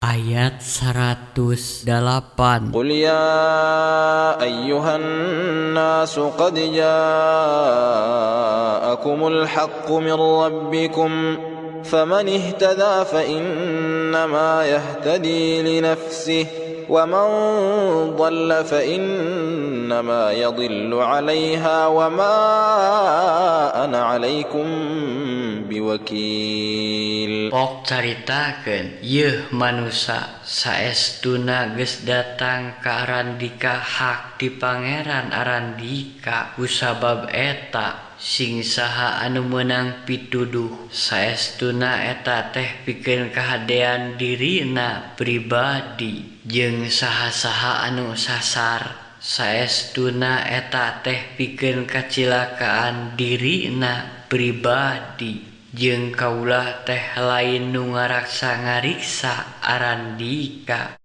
Ayat 108. قل يا أيها الناس قد جاءكم الحق من ربكم، فمن اهتدى فإنما يهتدي لنفسه، ومن ضل فإنما يضل عليها، وما أنا عليكم بوكيل. Pok caritakeun, yeuh manusa, saestuna geus datang ka arandika hak ti Pangeran arandika. Kusabab eta sing saha anu meunang pituduh, saestuna eta teh pikeun kahadean dirina pribadi, jeung saha-saha anu sasar, saestuna eta teh pikeun kacilakaan dirina pribadi, jeung kaula teh lain nu ngaraksa ngariksa arandika.